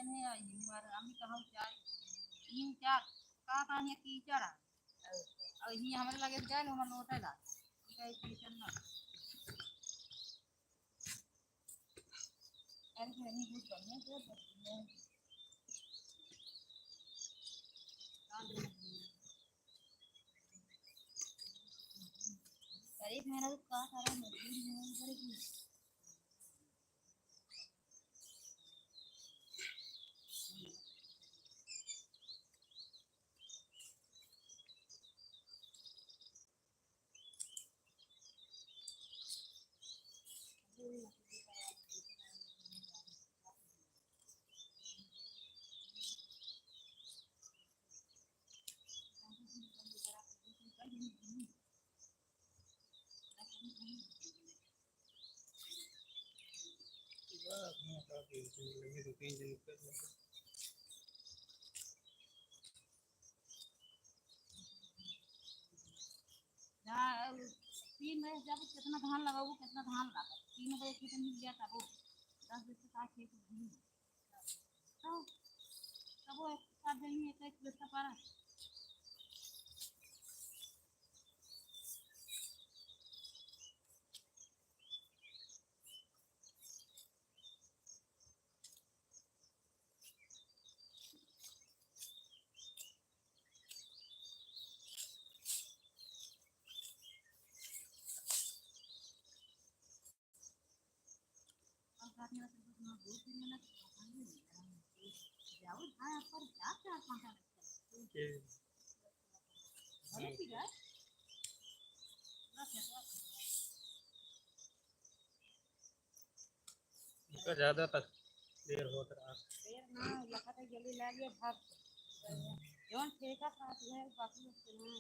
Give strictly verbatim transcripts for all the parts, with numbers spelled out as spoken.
नहीं आई, हमारे हम कहाँ जाए, तीन चार का कहानी कीचड़ है। और ये हमारे लगे जाए, हमारे लौटे ला, कहीं कीचड़ ना। अरे, नहीं, बहुत बढ़िया, बहुत बढ़िया। गरीब मेहरारू का सारा मजदूर है, उधर की। जा, तीन बजे जब कितना धान लगाबू, कितना धान लागत, तीन बजे खेत में मिल जाता वो, दस बजे से सात खेत में घूम। तो तब वो एक साथ जइए, एक एक बस्ता पारा। इनका ज्यादा तक देर होत रहा। देर ना, लगा तो जल्दी ला लिया भाग। जौन ठेका साथ है, बाकी लोग के ना।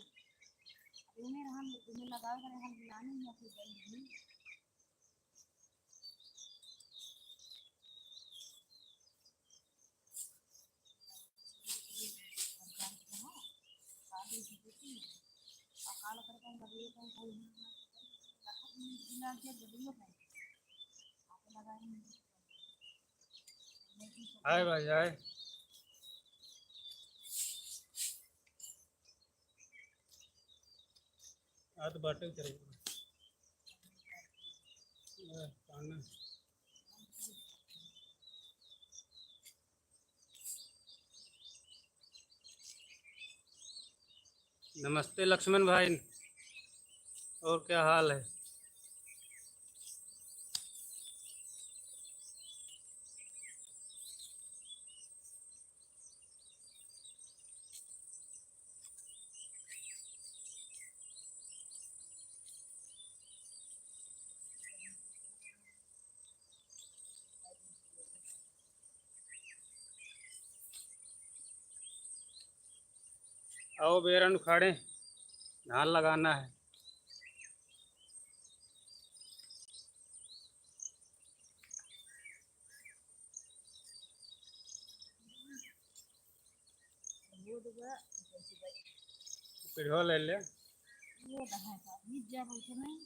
इन्हें हम, इन्हें लगावे करे, हम लाने ही अपनी गई नहीं। हाय भाई, हाय। आ तो बाटे चल। ए, पाना। नमस्ते लक्ष्मण भाई, और क्या हाल है? आओ बेरन उखाड़े, धान लगाना है। पिढ़वा ले ले। ये तो है, ये जब उठे नहीं।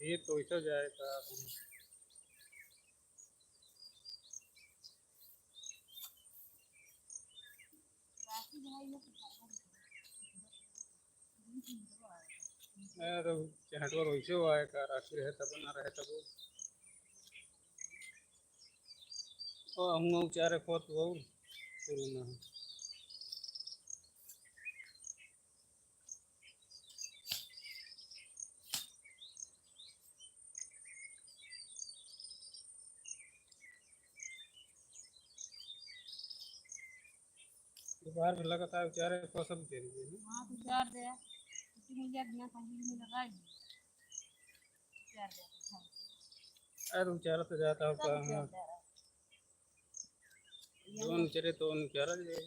ये तो ऐसा जाए का। ए, तो चहटवा वैसे हुआ है का, राखी रहे तब ना रहे तब। ओ, हम लोग चारे खोत बहुत शुरू में है। दोपहर में लगातार उचारे, फसल के लिए ना। हाँ, तो उचार दे। छुट्टी मिल जाए, बिना कहीं भी लगाई। उचार दे, हाँ। अरे, उचारा तो जाता हो सब का, उचार हाँ। दे। जौन उचारे तो उचारा जाए।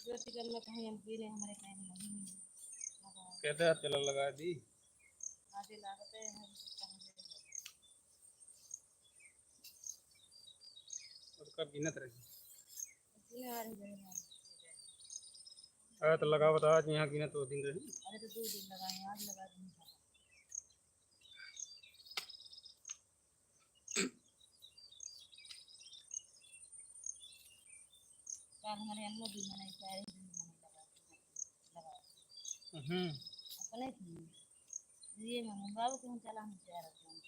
जो टिकट में कहीं हम पी रहे, हमारे कहीं नहीं मिले। केतना चला लगा दी? आजे लागते हैं, कहाँ से कब गिनत रही? गिने वाली रही ना। अरे तो लगावत आज यहाँ गिनत वो दिन रही। अरे तो दो दिन लगाए, आज लगा दिन था। चार हमारे अन्य दिन में नहीं, चार ही दिन में नहीं लगा, लगा। हम्म। अपने थी। ये मैं बाबू के हम चला हम चार रखे हैं।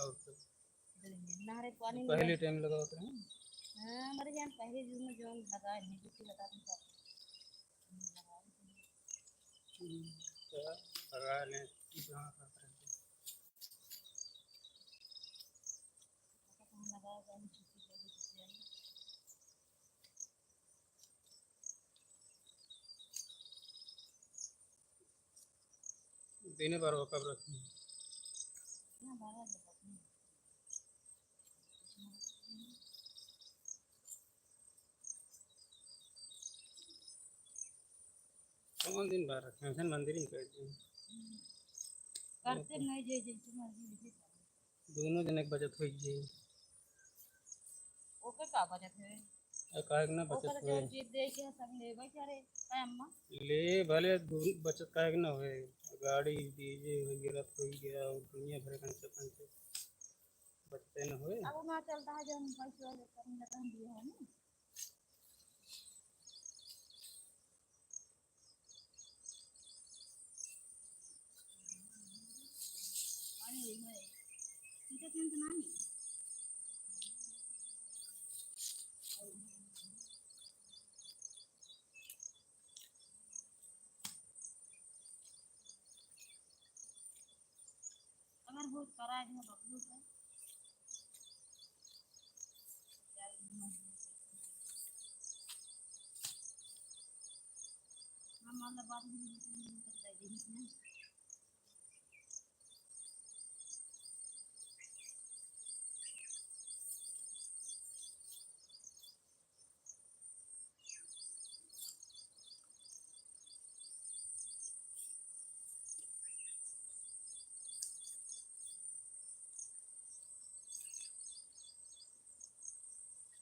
और तो। दो दिन में नहरे पानी में पहले गए। टाइम लगावत रहे। हाँ, हमारे यहाँ पहले दिन में जो लगा है, नीचे से लगा था सब। हम्म, तो लगा ले, जहाँ पर रहते। दिने भर वो कब रखी? कौन दिन भर रखे हैं? मंदिर में कर दिए। करते नहीं, जे जैसे मर्जी वैसे करो। दोनों जने के बचत होई जाई। ओके का बचत है? आ, काहे के ना बचत ओकर होई? जो चीज दे के सब लेबै करे, है अम्मा? ले भले दू-, बचत काहे के ना होए? गाड़ी, डीजे हो गया, रथ हो गया और दुनिया भर के खर्चा, खर्चा बचते ना होए। अब ना चलता है जो हम पैसे वाले करेंगे तो हम दिए हैं ना। अगर बहुत कराए हैं बबलू से। हम मतलब बात नहीं कर रहे हैं।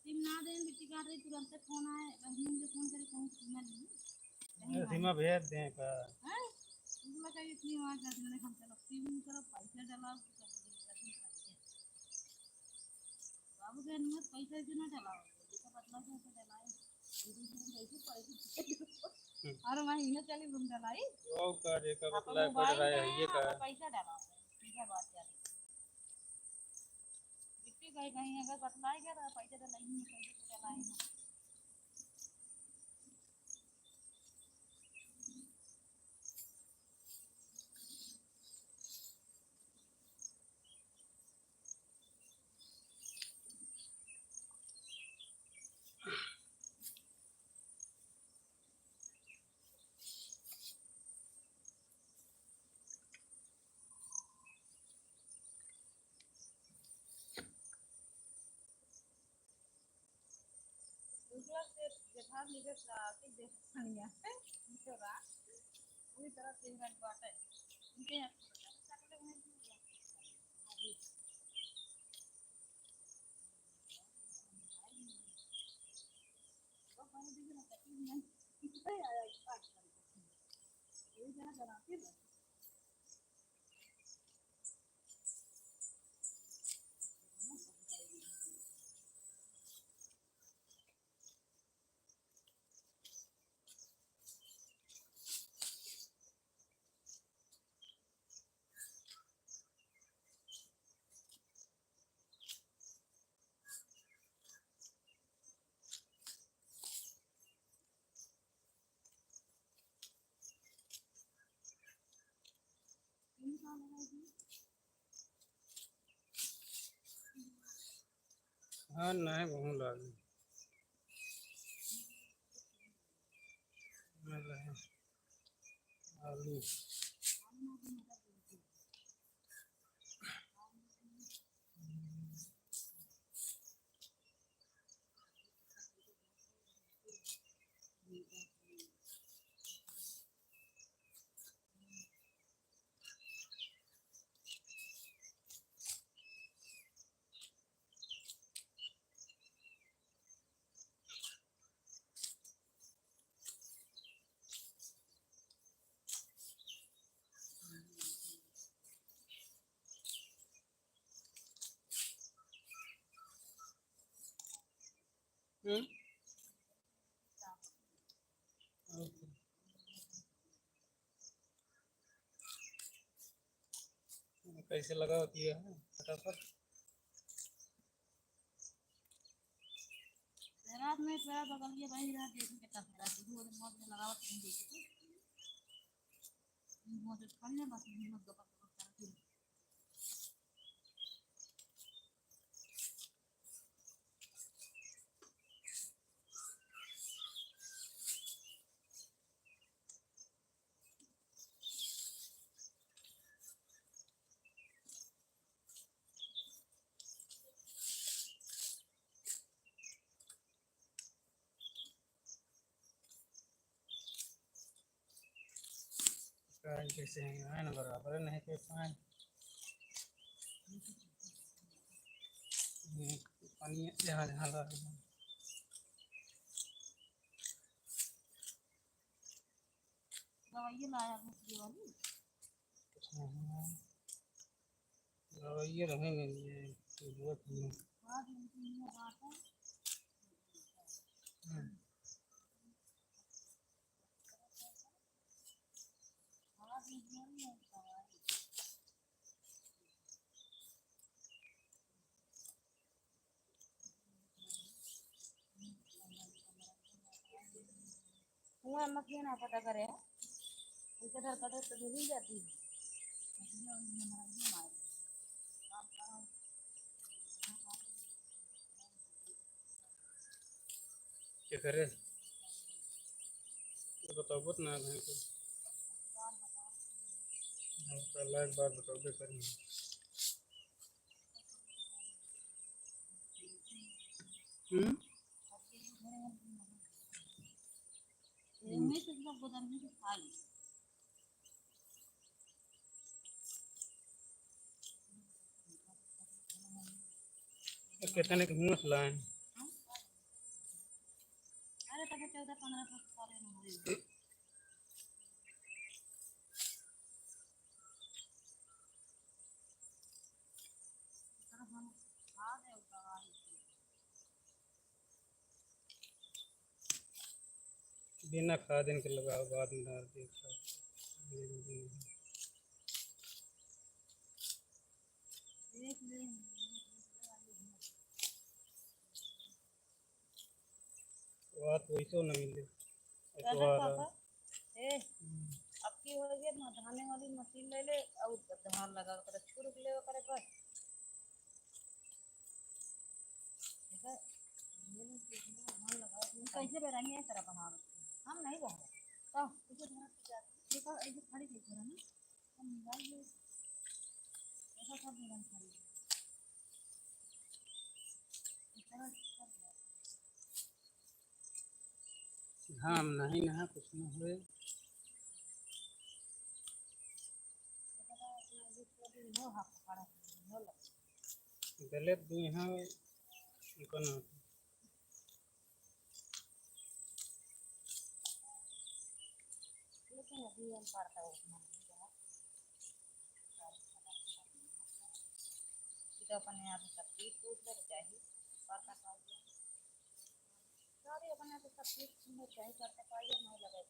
सिम ना देन, बिट्टी काट रही, तुरंत फोन आए, बहन के फोन करे, कहूँ सीमा नहीं है। अरे सीमा भेज दें का? हैं? उनका चाहिए सीमा, क्या मैंने हम चलो, सीम करो, पैसा डाला, सब कुछ कर दिया। बाबू के अनुमत पैसा से ना डाला, जैसा बदला से उसे डाला है। हम्म। हर महीने चली घूम डाला है। वो का, जेका आपन बतला मोबाइल पड़ रहा है, में ये का? आपन पैसा डाला, सीधा बात जाने। बिट्टी कहीं, कहीं अगर बतलाए गया तो पैसा तो नहीं है, पैसा तो चला ही ना। दूसरा से जेठान निके साथी देख खनिया है, इनके रात पूरी तरह से रंग बाटे। इनके यहाँ हाँ, नहीं, बहुत लाग। आलू। कैसे लगावत है फटाफट। रात में पूरा बगल के भाई रात देखी कितना फैला, दो दिन मौत में लगावत नहीं देखी। मौत खा ले बस, मौत गपक गपक करके। काहे कैसे हैं? है ना, बराबर नहीं के पानी। हम्म, पानी जहाँ, जहाँ लगा है। दवाई लाया है ये वाली। हाँ, दवाई रहे नहीं, ये जरूरत नहीं। हाँ, हाँ। हुआँ मखिया ना पता करे, उनके धर कटे तो मिल जाती है। क्या करे? ये बताओ, बहुत ना है तो। हम तो अलग बात बताओ, बेकार नहीं। हम्म? इनमें से सब गुदर में से खा ली। तो कितने के मुँह से लाए? अरे, तब चौदह पन्द्रह सौ सारे में हुई। हम खा दे दवाई। बिना खाद इनके लगाओ, बाद में डाल दिए खाद। बात वैसो न मिले। कहत एतवार पापा, ए, हम्म। अब की हो गया, धाने वाली मशीन ले ले और धान लगा कर छुड़क ले ओकरे पर। ठीक है? धान लगा, कैसे बेरानी है तेरा बनावत? हम नहीं बना। तो इसे धरत की जाती। देखो, ऐसे खड़ी देखो ना। घाम नहीं ना, कुछ ना होए। गलत भी यहाँ उनको ना होता। लेकिन अभी हम पढ़ता उतना नहीं है। तो अपने आप ही सब चीज पूछ ले, चाहे पढ़ता पाइए। सारे अपने आप ही सब चीज सुनने, चाहे पढ़ता पाइए, नहीं लगे।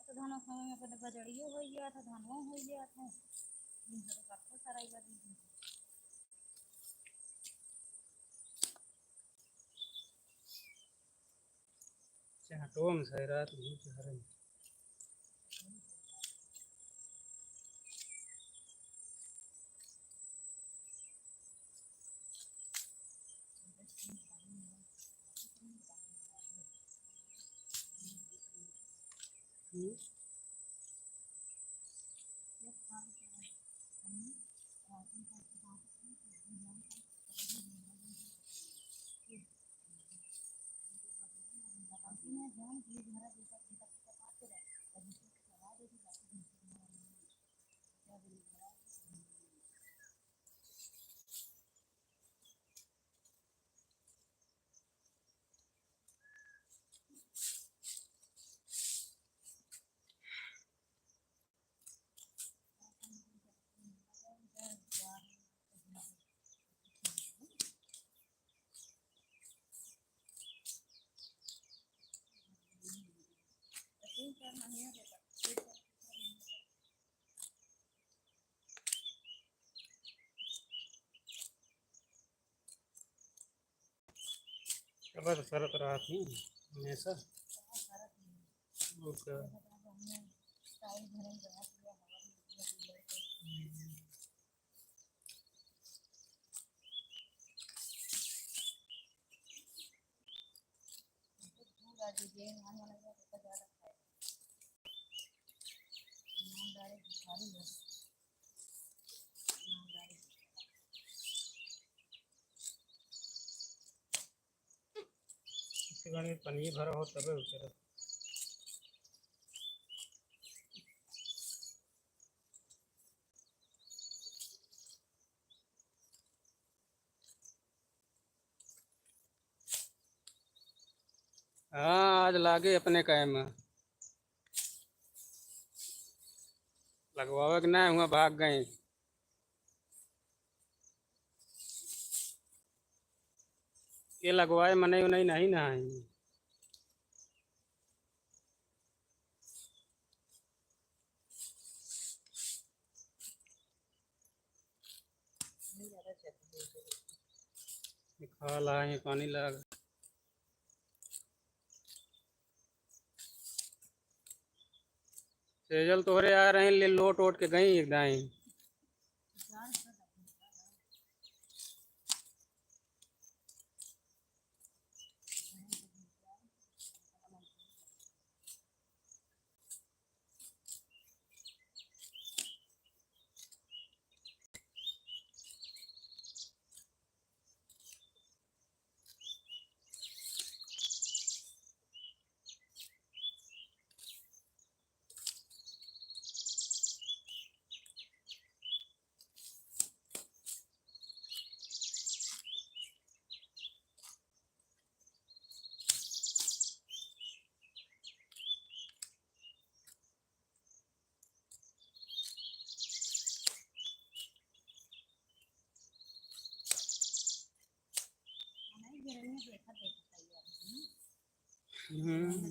तो धान समय में पहले बजड़ियो हो गया था, धानो हो गया था। दिन भर कट्ठो सराई कर दी थी। चाटो में से रात भर चाहे। हम्म। बस करत रहत ही हमेशा। ओके। इसके बाद में पनिया भरा हो तबे उतरे। हाँ, आज लागे अपने कायम। लगवावे के ना हुआ, भाग गए। ये लगवाए मनई उनई नहीं ना आई। ये खा ला, ये पानी लगा। सेजल तोहरे आ रहे हैं, ले लोट वोट के गई एक दाई। हम्म।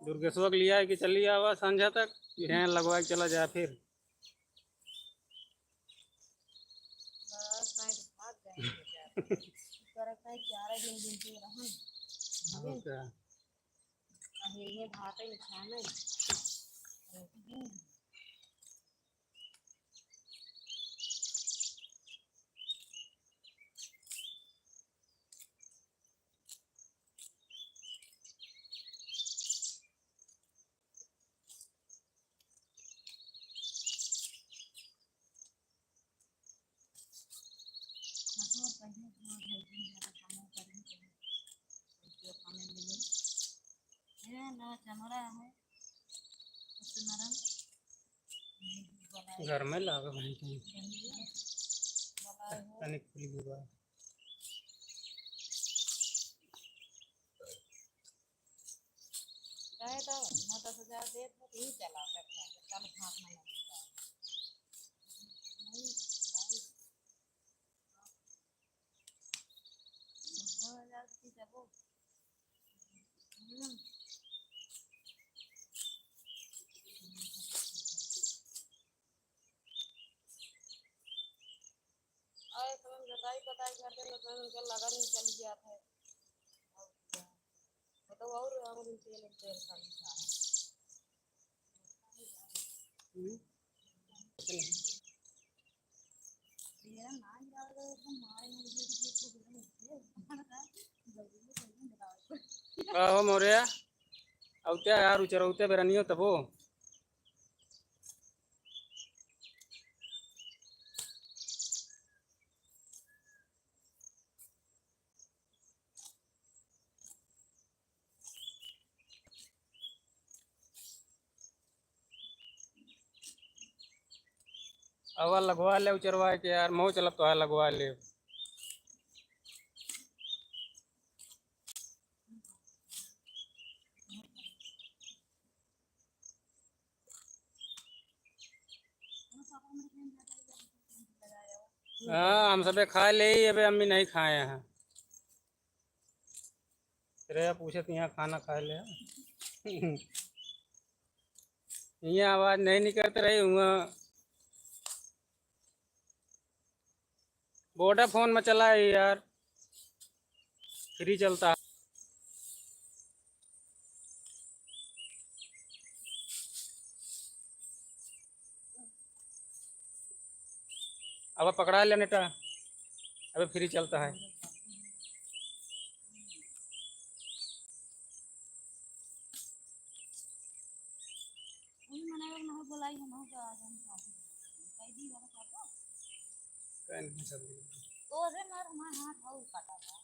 दुर्गेशवा के लिया है कि चली आवा संझा तक, इहें लगवा के चला जाए फिर। बस, नहीं तो भाग जाएंगे बेचारे। ऊपर का चार दिन दिन के रहन। और क्या? अब ये भात है, खाना है। घर में लावे भाई कहीं। तनिक खुली हुआ। चाहे तो नौ दस हजार दे दो, तो ही चला सकता है, कल भाग में लगता है। नहीं, नहीं। दो हजार की जब वो, हम्म। और एक समय जोताई कोताई करते में तो उनका लगन में चल गया था। और क्या? वो तो और हम तेल, तेल खाली था। हम्म। ये ना, ना, ये तो मारे नहीं, ये तो कुछ नहीं है। का हो मोरया? अउते यार, उचरउते बेरनियो तबो। अब लगवा ले उचरवा के यार, मऊ चलब तो लगवा ले। हाँ, हम सबे खाए ले ही, अबे अम्मी नहीं खाए हैं। तेरे यहाँ पूछे तो यहाँ खाना खाए ले। यहाँ आवाज नहीं निकलते रही हुआ। वोडाफोन में चला है यार। फ्री चलता है। अब पकड़ा ले नेटा, अबे फ्री चलता है। वही मना लोग ना बोलाई हम हो तो आज हम साथ में। कई दी वाला पापा। कहीं नहीं सब। तो रे मार हमारा हाथ और काटा था।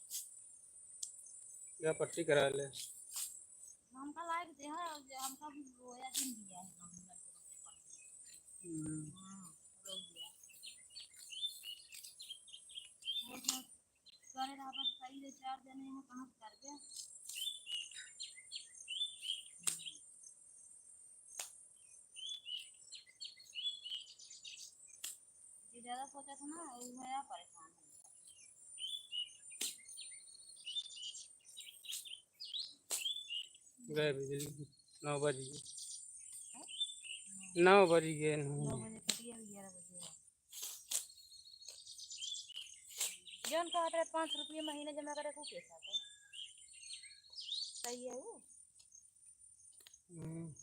या पट्टी करा ले। हमका लायक दे है और जे हमका भी रोया दिन दिया है हम। हम्म। हाँ, रो दिया। और बहुत सारे रहा बस कई दे चार जने हैं, कहाँ से कर गया? ये ज्यादा सोचा था ना, वो है परेशान। गए बिजली, नौ बज गए। हैं? नौ बज गए, नौ। नौ बजे कटिया, ग्यारह बजे। जौन कहत रहे पाँच रुपये महीने जमा करे, को के साथ है? सही है वो? हम्म।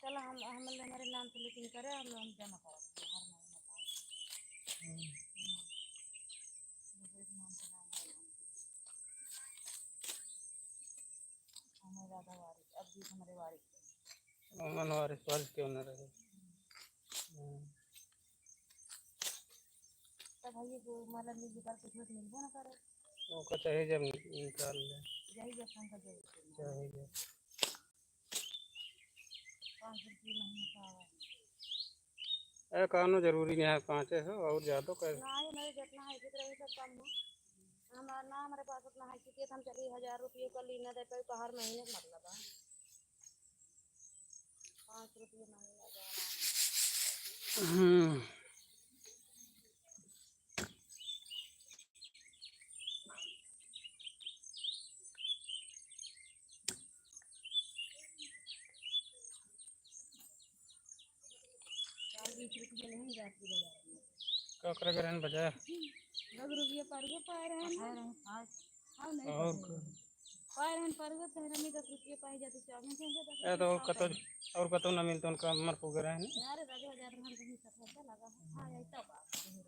चलो, हम, हम, हमारे नाम से लेकिन करे, हम, हम जमा करा देंगे हर महीने का। हम्म। हम्म। मुझे नाम से नाम है। हमें ज्यादा वारिस, अब भी हमारे वारिस है। ओमन वारिस, वारिस क्यों ना रहे? हम्म। हम्म। तब भाई, ये जो मतलब, मिल जुल के कुछ मिलबो ना करे। ओका चाहे जब निकाल ले। यही जब संग का जरूरत है। चाहे जब। पाँच रुपये महीने का आवा है। अरे, कानो जरूरी नहीं है, पाँचे सौ और ज्यादा कर। नहीं, नहीं, जितना है, जितना है, सब कम है। हमारा ना, हमारे पास उतना है, क्योंकि हम चलिए हजार रुपये का लेना देते हैं, तो हर महीने का मतलब है। पाँच रुपये महीने का। हम्म। चालीस रुपये नहीं जाती बाजार में। का करे गए रहन बाजार? दस रुपये पर के पाए रहे हैं। हाँ, नहीं और पता है। का? पाए रहन पर के, पहले में दस रुपये पाए जाते, चावल के अंदर दस ए, तो रुपये और कतो, पाए। और कतो ना मिलते उनका, मर को गए रहन। यार, राजा बाजार में हम कहीं सफर लगा है। हाँ, यही तो बात है।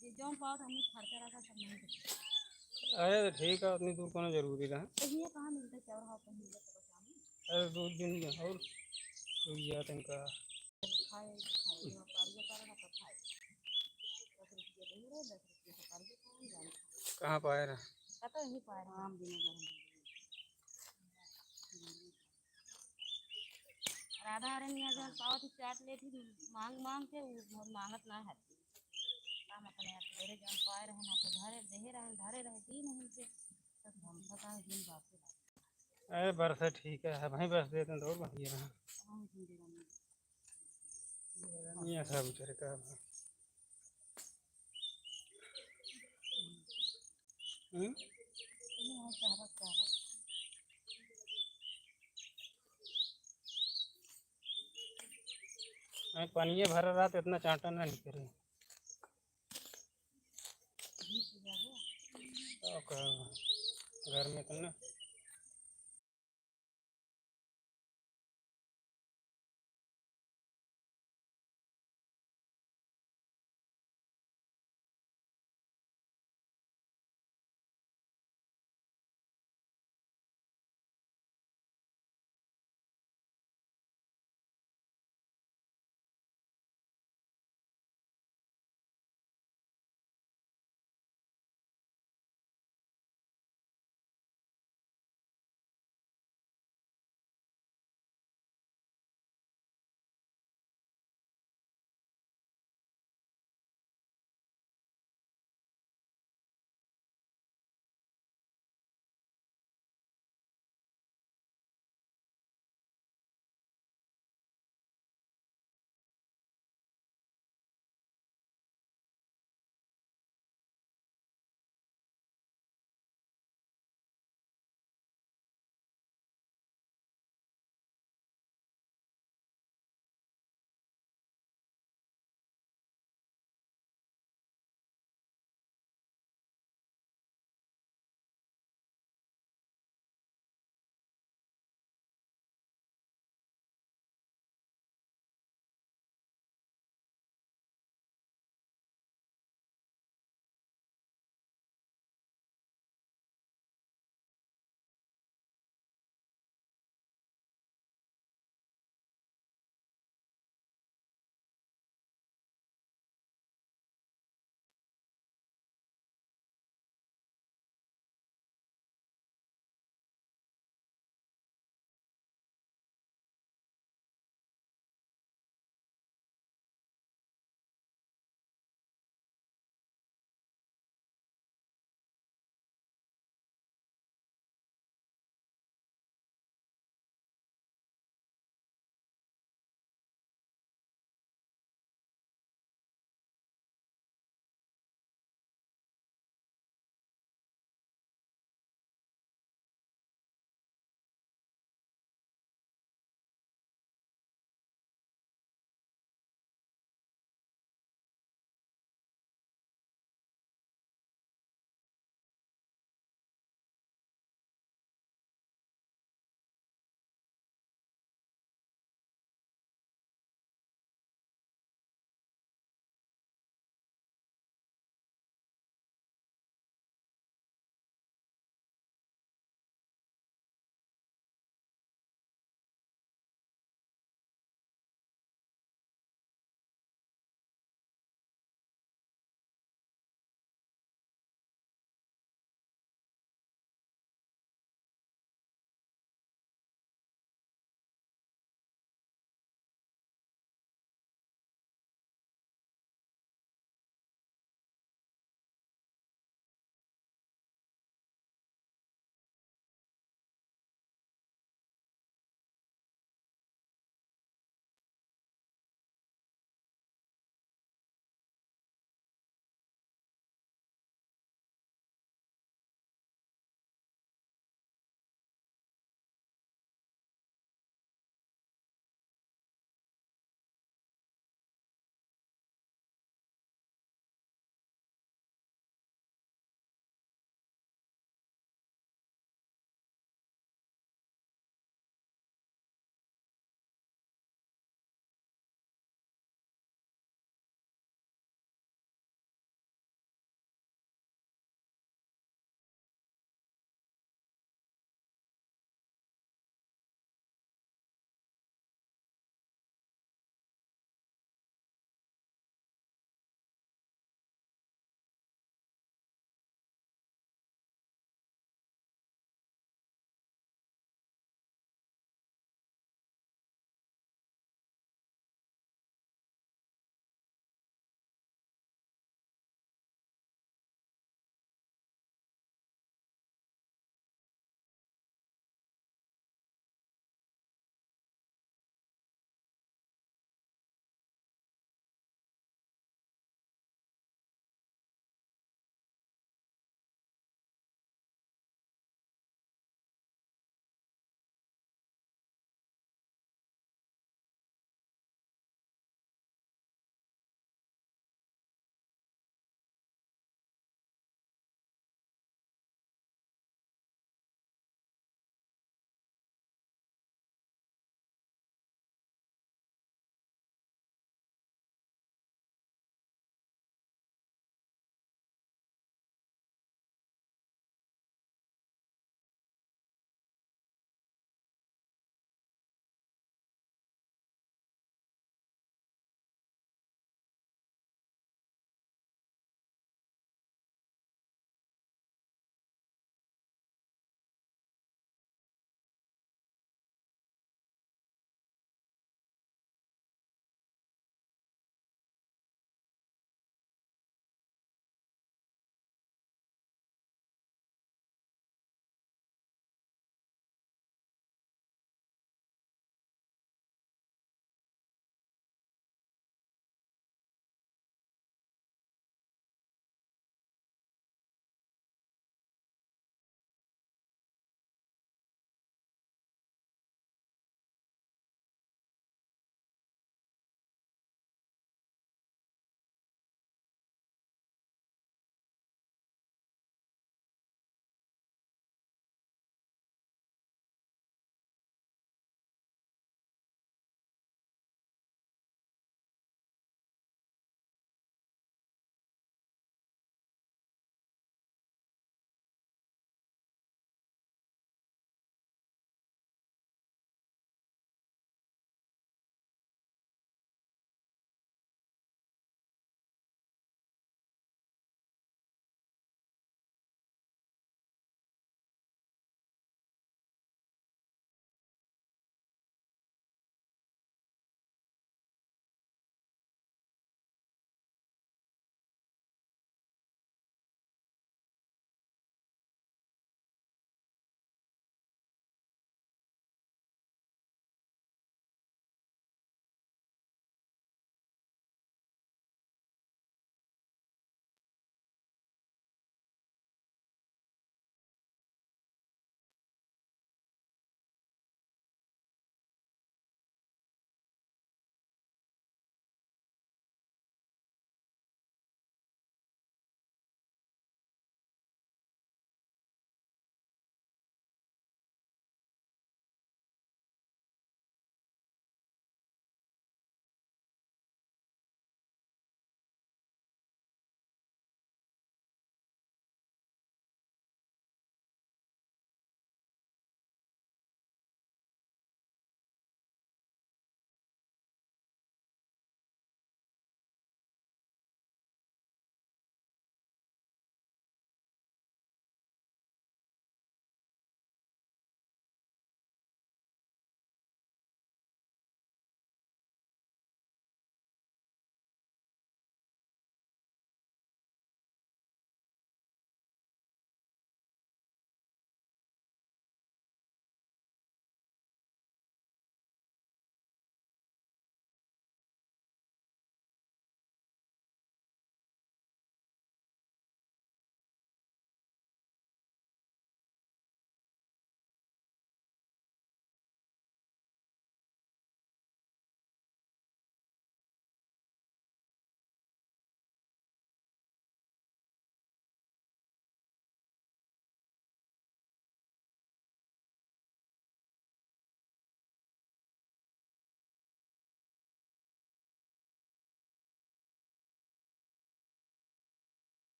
जे जौन पावत हमनी खर्चा रखा सब नहीं करते। अरे तो ठीक है, उतनी दूर कोनो जरूरी रहा। तो ये कहाँ मिलता चाउर, हाँ, कहीं मिलता तो बताओ। अरे दो दिन में और हो गया तनका। खाए, खाए, जो पारियो कर रहा तो खाए। दस रुपये दे रहे, दस रुपये तो पारियो कौन जाने। कहाँ पाए रहा? पता नहीं पाए रहा, हम भी नहीं जानते। राधा हरे मियाँ जौन पावत ही चाट लेत ही मांग मांग के, उ मांगत ना है। काम अपने आप करे, जौन पाए रहे ना तो धरे, देहे रहे, धरे रहे, दी नहीं के। तब हम पता है दिन बाप के बाप। अरे बरसे ठीक है, हम ही बरस देते हैं तो और बढ़िया रहा। हम भी दे रहे हैं। ये सब बेचारे का है। हम्म? नहीं, चाहत, चाहत। नहीं, पानिये भरा रहा तो इतना चाटा ना निकले। तो का, घर में इतना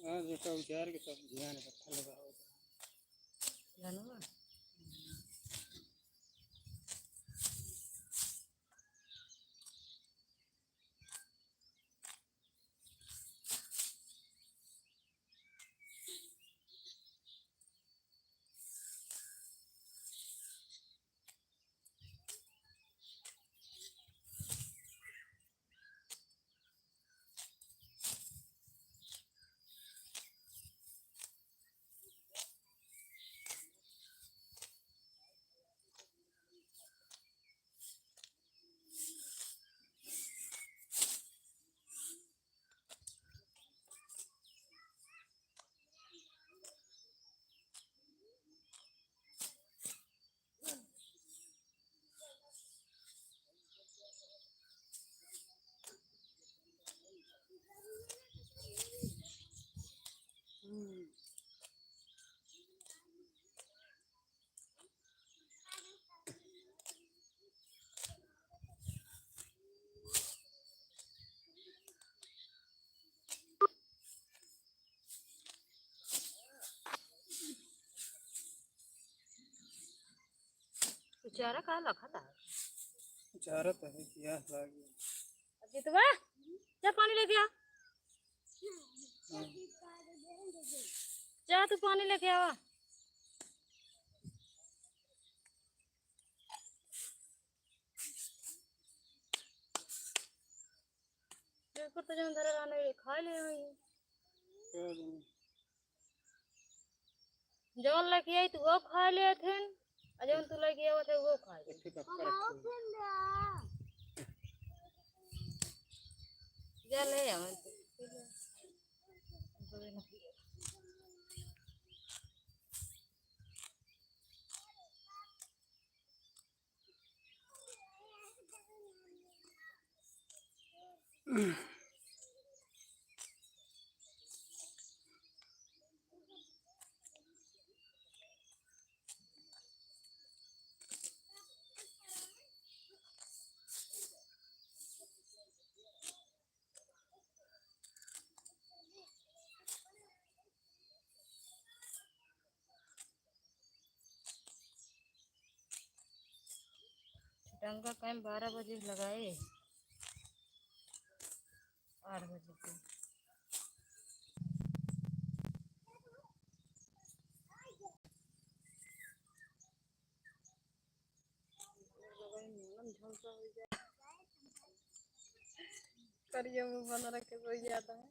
हाँ, जेका उजार के सब ध्यान इकट्ठा लगाओ। जानवा। चारा का लखा था? चारा तो है, पियास लाग गया। जितवा, जा पानी लेके आ। हाँ। जा तू पानी लेके आवा। बिल्कुल तो जौन धरे रहने खाए ले हुई। क्या जौन? जौन लेके आई तू वो खाए ले हथिन, और जौन तू लेके आवत है वो खाए ले। एक ठे पक्का रखो। जा ले आवे तू। डंगा कैंप बारह बजे लगाए, आठ बजे के। करिया मुंह बना रख के सोई जाता है।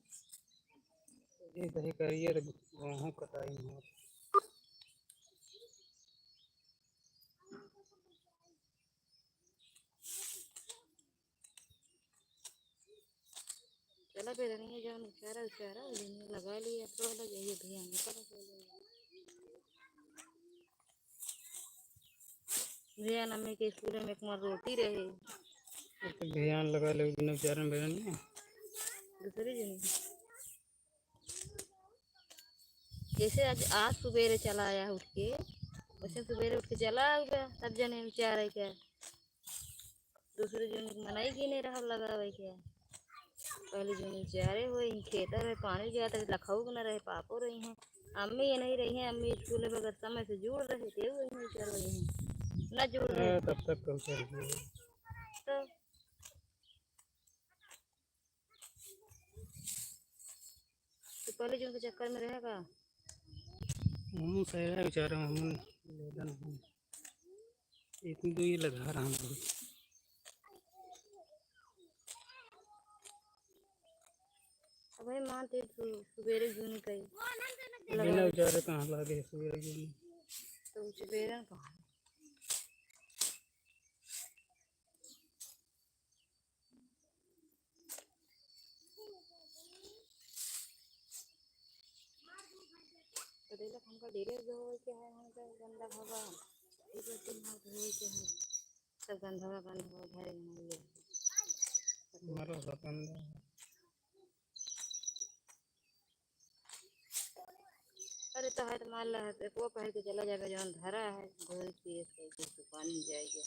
ये दही करिए तो गेहूं कटाई हो। चला बेरनिया जौन उचारा, उचारा, उजनिया लगा लिया, तो लगे ये भैया निकल गए। भैया नम्मी के स्कूल में एक मार रोटी रहे। एक ध्यान लगा ले, बिना उचारन बेरनिया। दूसरी जनी। जैसे आज, आज सुबेरे चला आया उठ के, वैसे सुबेरे उठ के चला आया, सब जने उचारे के। दूसरे जने के मनई गिने रहल लगावे के। पहले जने उचारे होई, खेतर में पानी गया त लखऊ के न रहे, पापो रही हैं। अम्मी ये नहीं रही हैं, अम्मी स्कूल में अगर समय से जुड़ रहे, ते वो नहीं उचार रही हैं। न जुड़ रहे। हाँ, तब तक तो उचार दिए। तो तो पहले जौन के चक्कर में रहे का? हम सही रहे बेचारे, हम लेदन हम। इतनी दूर ये लगा रहा हम लोग। अब भाई मान ते सु-, सुबेरे जूनी कई। बिना बेचारे कहाँ लागे सुबेरे जूनी। तो सुबेरे कहाँ? करेला हमका डेरे धोए के है, हमका गंदा हवा, ई दो तीन हाथ धोए के है, सब गंधवा गंधवा भरे हुए है। हमारा सब गंदा है। अरे तो है तो मान ला, है तो वो पहन के चला जाएगा, जौन धरा है, धोई पिए के, के दुकान में जाएगा।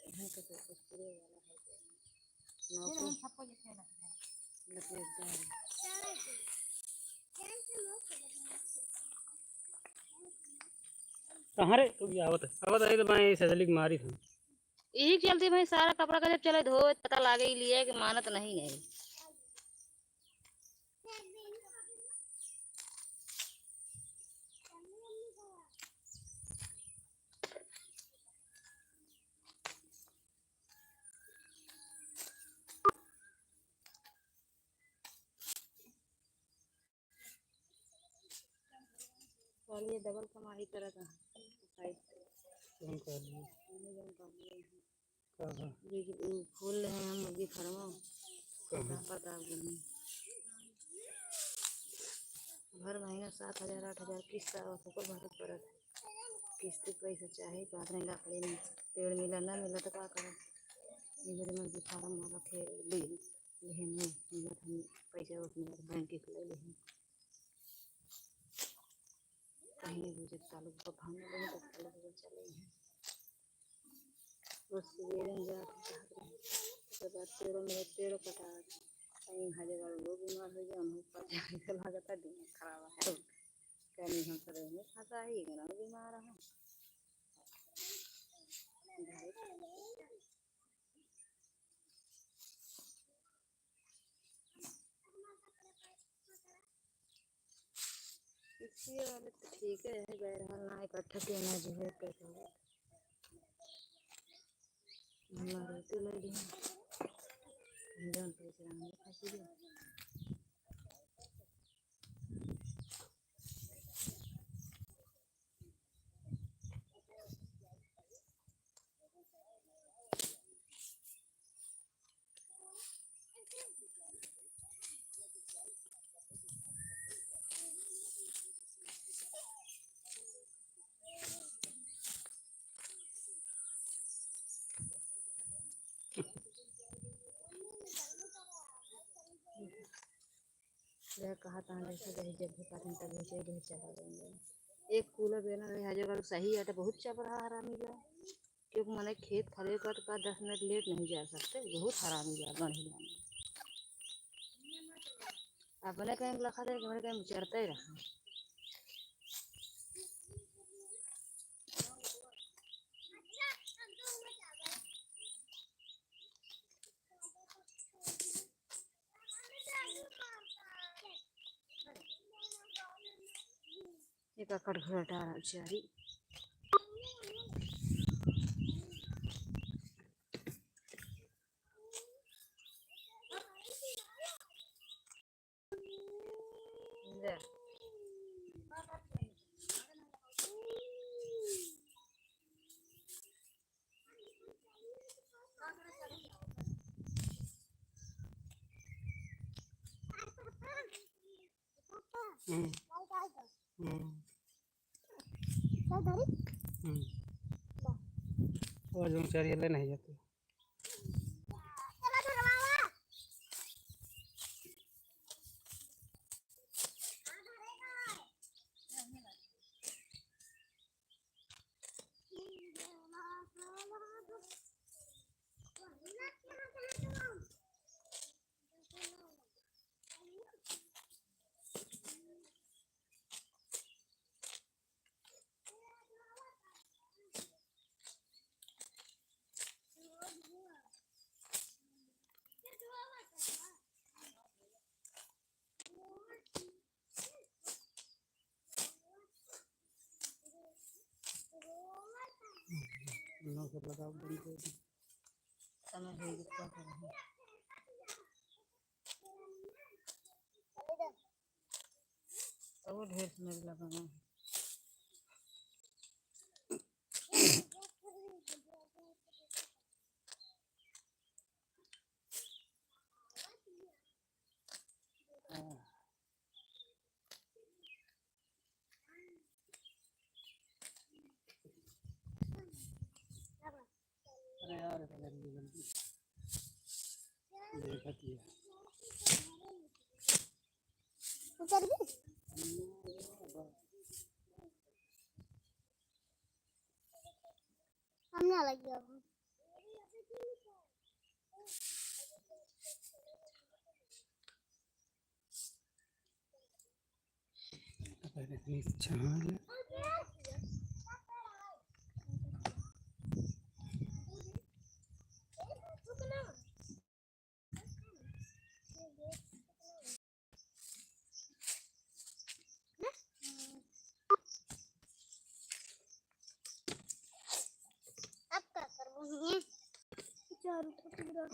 यहाँ का तो कुछ पूरे वाला है, नौको लपेटता है। कहाँ रे? अभी आवत है, आवत है तो मैं सजली के मारी था। यही के चलते भाई सारा कपड़ा का जब चले धोए, पता लागे ही लिए कि मानत नहीं, नहीं। साली ये डबल कमाई करत है। कौन कहली? हमने जौन कहली है। कहाँ? ये जो, ये खोल रहे हैं हम मुर्गी फार्म। कहाँ? प्रतापगढ़ में। हर महीना सात हजार, आठ हजार किस्त आवत, ओकर भरत पड़त। किस्त के पैसा चाही, तो अपने लकड़ी में पेड़ मिला, ना मिला तो का करब? इधर मुर्गी फार्म वाला खे-, ले, लेहे में मिलत हम पैसा उतना बैंक के ले लेहे। कहीं भी जब चालू होगा, भाग में लेहे, तब चालू होगा, चले हैं। बस ये रंग जा, ओकर बाद पेड़ों में पेड़ कटा, कहीं हजे गड़ वो बीमार हो गया, उन्हें ऊपर जाने के लागत है, दिमाग खराब है। कहीं हम सरे में फंसा ही, इतना बीमार है। इसी वाले तो ठीक है, बहरहाल ना इकट्ठा के ना जो है, कैसा हो। हमारे तो लगे हैं। जौन पैसे हम लोग फंसी गए। यह कहा था, जैसे दहेज जब भी पाते हैं, तभी से दहेज चला जाएंगे। एक कूला बेना रहे, हजो का सही है, तो बहुत चपड़ा हरामी बा। क्योंकि मने खेत खले का तो का दस मिनट लेट नहीं जा सकते, बहुत हरामी बा, गढ़ी जाने। अपने कहीं लखा दे, हमारे कहीं चढ़ते ही रहा। एक एकड़ घोड़ा चारी। ले। हम्म। हम्म। हम्म। वो जो चरिया ले नहीं जाते। नौ सौ लगाओ, बंद कर दो। समय हो गया, क्या करें? तो वो ढेर समय लगा है। अरे यार, गलती, गलती। देखत ही है। उतर गई? हम ना लग गया। अब का करबो हियाँ? चारू ठो टुकड़ा।